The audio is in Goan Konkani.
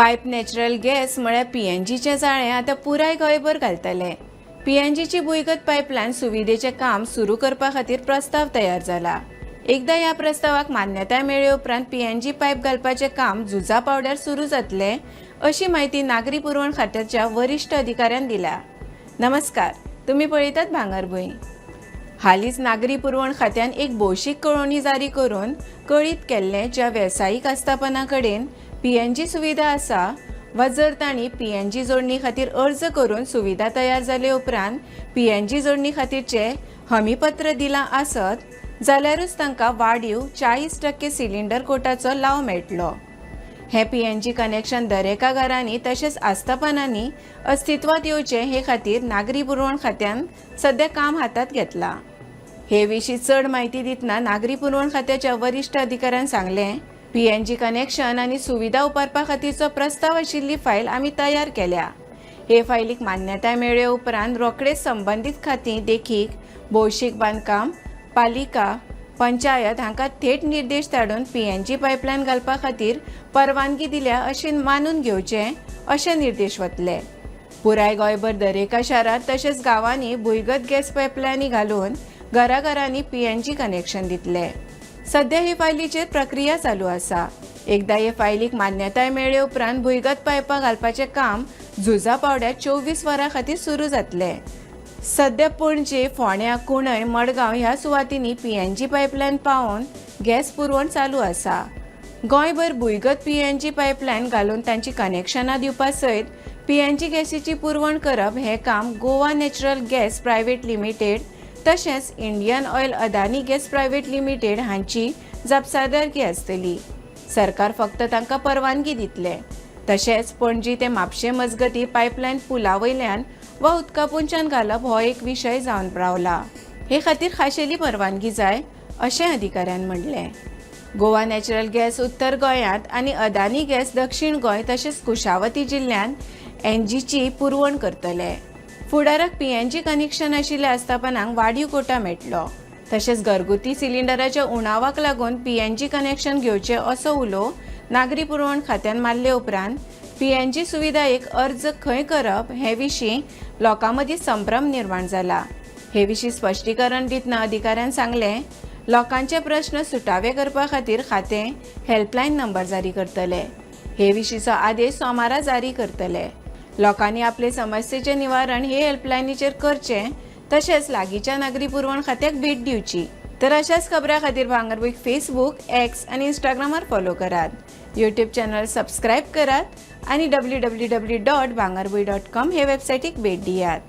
पायप नॅचरल गॅस म्हळ्यार पीएनजीचें जाळें आतां पुराय गोंयभर घालतले. पीएनजीची भुंयगत पायपलायन सुविधेचें काम सुरू करपा खातीर प्रस्ताव तयार जाला. एकदां ह्या प्रस्तावाक मान्यताय मेळ्ळे उपरांत पीएनजी पायप घालपाचें काम झुजा पावड्यार सुरू जातलें, अशी म्हायती नागरी पुरवण खात्याच्या वरिश्ठ अधिकाऱ्यान दिल्या. नमस्कार, तुम्ही पळयतात भांगरभूंय. हालींच नागरी पुरवण खात्यान एक भौशीक कळोवणी जारी करून कळीत केल्लें, ज्या वेवसायीक आस्थापनां कडेन पीएनजी सुविधा आसा वा जर तांणी पीएनजी जोडणी खातीर अर्ज करून सुविधा तयार जाले उपरांत पीएनजी जोडणी खातीरचें हमीपत्र दिलां आसत जाल्यारूच तांकां वाडीव 40% सिलिंडर कोटाचो लाव मेळटलो. हें पीएनजी कनेक्शन दरेका घरांनी तशेंच आस्थापनांनी अस्तित्वात येवचें हे खातीर नागरी पुरवण खात्यान सध्या काम हातांत घेतलां. हे विशीं चड म्हायती दितना नागरी पुरवण खात्याच्या वरिश्ठ अधिकाऱ्यान सांगलें, पीएनजी कनेक्शन आनी सुविधा उबारपा खातीरचो प्रस्ताव आशिल्ली फायल आमी तयार केल्या. हे फायलीक मान्यताय मेळ्ळे उपरांत रोखडेच संबंदीत खातीं, देखीक भौशीक बांदकाम, पालिका, पंचायत हांकां थेट निर्देश धाडून पीएनजी पायपलायन घालपा खातीर परवानगी दिल्या अशें मानून घेवचें अशे निर्देश वतले. पुराय गोंयभर दरेका शारांत तशेंच गांवांनी भुंयगत गॅस पायपलायनी घालून घराघरांनी पीएनजी कनेक्शन दितले. सध्या हे फायलीचेर प्रक्रिया चालू आसा. एकदां हे फायलीक मान्यताय मेळ्ळे उपरांत भुंयगत पायपां घालपाचें काम झुजा पावड्यार 24 वरां खातीर सुरू जातलें. सध्या पणजे, फोंड्या, कुंडय, मडगांव ह्या सुवातींनी पीएनजी पायपलायन पावोवन गॅस पुरवण चालू आसा. गोंयभर भुंयगत पीएनजी पायपलायन घालून तांची कनेक्शनां दिवपा सयत पीएनजी गॅसीची पुरवण करप हें काम Goa natural gas private limited तशेंच Indian oil Adani gas private limited हांची जापसालदारकी आसतली. सरकार फक्त तांकां परवानगी दितले. तशेंच पणजी ते म्हापशें मजगतीं पायपलायन पुला वयल्यान वा उदका पोंदच्यान घालप हो एक विशय जावन रावला. हे खातीर खाशेली परवानगी जाय अशें अधिकाऱ्यान म्हणलें. गोवा नॅचरल गॅस उत्तर गोंयांत आनी अदानी गॅस दक्षीण गोंय तशेंच कुशावती जिल्ल्यांत एनजीची पुरवण करतले. फुडाराक पीएनजी कनेक्शन आशिल्ल्या आस्थापनांक वाडीव कोटा मेळटलो. तशेंच घरगुती सिलिंडराच्या उणावाक लागून पीएनजी कनेक्शन घेवचें असो उलो नागरी पुरवण खात्यान मारले उपरांत पीएनजी सुविधा एक अर्ज खंय करप हे विशीं लोकां मदीं संभ्रम निर्माण जाला. हे विशीं स्पश्टीकरण दितना अधिकाऱ्यान सांगलें, लोकांचे प्रश्न सुटावे करपा खातीर खातें हेल्पलायन नंबर जारी करतले. हे विशींचो आदेश सोमारा जारी करतले. लोकांनी आपले समस्येचें निवारण हे हेल्पलायनीचेर करचें तशेंच लागींच्या नागरी पुरवण खात्याक भेट दिवची. तर अशाच खबरां खातीर भांगरभूंयक फेसबूक, एक्स आनी इंस्टाग्रामार फॉलो करात, यूट्यूब चॅनल सबस्क्रायब करात आनी www.bhangarbhuin.com हे वेबसायटीक भेट दियात.